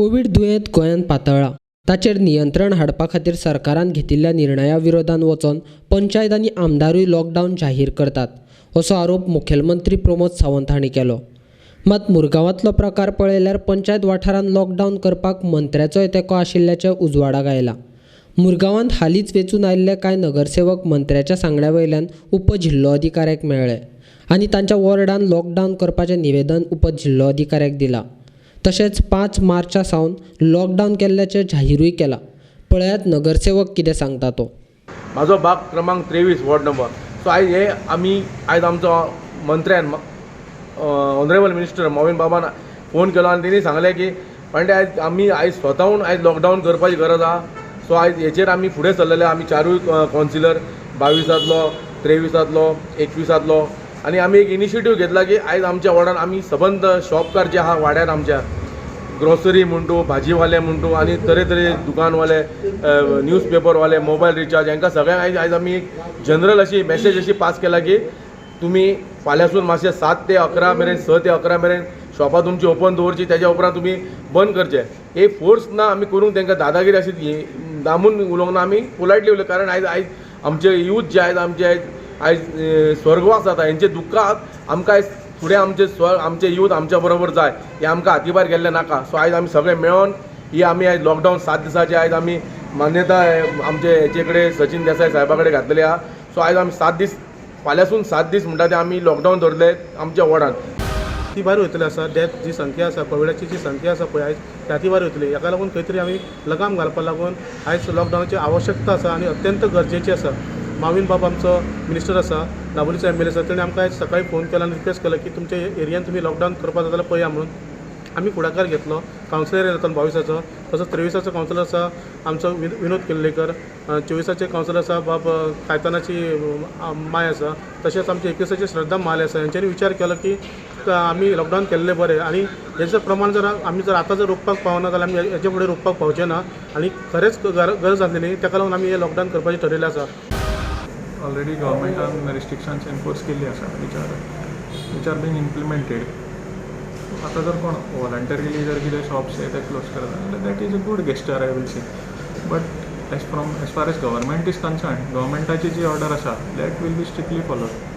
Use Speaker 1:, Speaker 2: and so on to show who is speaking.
Speaker 1: Covid दुयेंत गोंयांत पातळ्ळां. ताचेर नियंत्रण हाडपा खातीर सरकारान घेतिल्ल्या निर्णया विरोधान वचोन पंचायत आनी आमदारूय लॉकडावन जाहीर करतात असो आरोप मुखेलमंत्री प्रमोद सावंत हांणी केलो. मात मुरगांवांतलो प्रकार पळयल्यार पंचायत वाठारांत लॉकडावन करपाक मंत्र्याचोय तेंको आशिल्ल्याचें उजवाडाक आयलां. मुरगांवांत हालींच वेंचून आयिल्ले कांय नगरसेवक मंत्र्याच्या सांगण्या वयल्यान उपजिल्लोधिकाऱ्याक मेळ्ळे आनी तांच्या वॉर्डान लॉकडावन करपाचें निवेदन उपजिल्लोधिकाऱ्याक दिलां. तशेंच 5 मार्चा सावन लॉकडावन केल्ल्याचें जाहीरूय केलां. पळयात नगरसेवक कितें सांगता तो.
Speaker 2: म्हाजो भाग क्रमांक 23 वॉर्ड नंबर. सो आयज हे आमी आयज आमचो मंत्र्यान ऑनरेबल मिनिस्टर मॉविन बाबान फोन केलो आनी तेणी सांगलें की पांडे आयज आमी आयज स्वताहून आयज लॉकडावन करपाची गरज आहा. सो आयज हेचेर आमी फुडें सरलेले, आमी चारूय कावन्सिलर 22तांतलो 23तांतलो 21तांतलो आनी आमी एक इनिशिएटीव घेतला की आयज आमच्या वॉर्डान आमी सबंद शॉपकार जे आहा वाड्यार आमच्या ग्रोसरी म्हणटू, भाजीवाले म्हणटू आनी तरेतरे दुकानवाले, न्यूज पेपरवाले, मोबायल रिचार्ज हांकां सगळ्यांक आयज आयज आमी एक जनरल अशी मॅसेज अशी पास केला की तुमी फाल्यांसून मातशें 7 ते 11 मेरेन 6 ते 11 मेरेन शॉपां तुमची ओपन दवरची, तेज्या उपरांत तुमी बंद करचे. एक फोर्स ना आमी करूंक तांकां दादागिरी अशी दामून उलोवंक ना, आमी पोलायटली उलयता. कारण आयज आयज आमचे यूथ जे आयज आमचे आयज आयज स्वर्गवास जाता, हेंचे दुख्खाक आमकां आयज फुडें आमचे आमचे यूथ आमच्या बरोबर जाय, हें आमकां हातीभायर गेल्लें नाका. सो आयज आमी सगळे मेळोन ही आमी आयज लॉकडावन 7 दिसाचे आयज आमी मान्यताय आमचे हेचे कडेन सचिन देसाय साहेबा कडेन घातलेली आहा. सो आयज आमी 7 दीस फाल्यांसून 7 दीस म्हणटा ते आमी लॉकडावन दवरले आमच्या वॉर्डान.
Speaker 3: ती भायर वयतली आसा, डेथ जी संख्या आसा, कोविडाची जी संख्या आसा पळय आयज ती हाती भायर वयतली. हाका लागून खंय तरी आमी लगाम घालपा लागून आयज लॉकडावनाची आवश्यकता आसा आनी अत्यंत गरजेची आसा. माविन बाब आमचो मिनिस्टर आसा, दाबोलीचो एम.एल.ए आसा, तेणें आमकां आयज सकाळी फोन केला आनी रिक्वेस्ट केलो की तुमच्या एरियान तुमी लॉकडावन करपा जाता जाल्यार पळया म्हणून. आमी फुडाकार घेतलो. कावन्सिलर येता 22आचो, तसोच 23आचो कावन्सिलर आसा आमचो विनोद किर्लेकर, 24आचे कावन्सिलर आसा बाब कायतानाची माय आसा, तशेंच आमचे 21आचे श्रद्धा महाले आसा. हेंच्यांनी विचार केलो की आमी लॉकडावन केल्लें बरें आनी हेजो प्रमाण जर आमी जर आतां जर रोखपाक पावना जाल्यार आमी हेजे फुडें रोखपाक पावचे ना आनी खरेंच गरज आसलेली, ताका लागून आमी हें लॉकडावन करपाचें ठरयलें आसा.
Speaker 4: ऑलरेडी गव्हर्मेंटान रिस्ट्रिक्शन्स एनफोर्स केल्ली आसा which are being implemented. आतां जर कोण वॉलंटरीली जर कितें शॉप्स हे ते क्लोज करता जाल्यार that is a good gesture I will say. But as far as government is concern, गव्हर्मेंटाची ji order आसा that will be strictly followed.